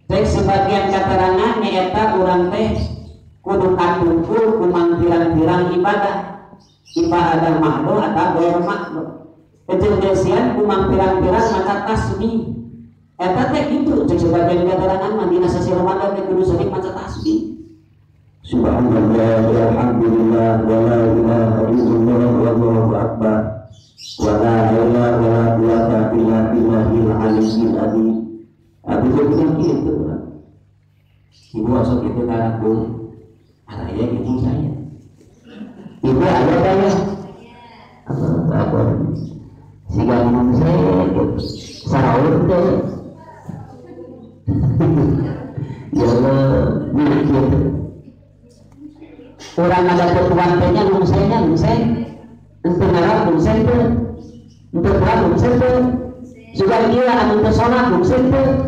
Cek sebagian katerangan nyaeta urang teh kudu katumpul ku mangpirang-pirang ibadah. Ibadah mahdoh atau ghair mahdoh. Kecil-kecilan ku mangpirang-pirang maca tasbih. Eta teh kitu cek sebagian katerangan mah dina sasi Ramadan teh kudu sering maca tasbih. Subhanallah walhamdulillah wala ilaha illallah wallahu akbar wala haula wala quwata illa billahil aliyyil azim. Abi teh kitu. Ibu asok kitu ka anak bu. Araya ibu saya. Ibu ada saya. Apa? Siga minum saya gitu. Saraun teh. Ya Allah, gitu. Orang ada ketuan teh nya nungsenya nungseng. Henteu ngarap nungseng teh. Henteu kuat nungseng teh. Sugan gila anu teu salat nungseng teh.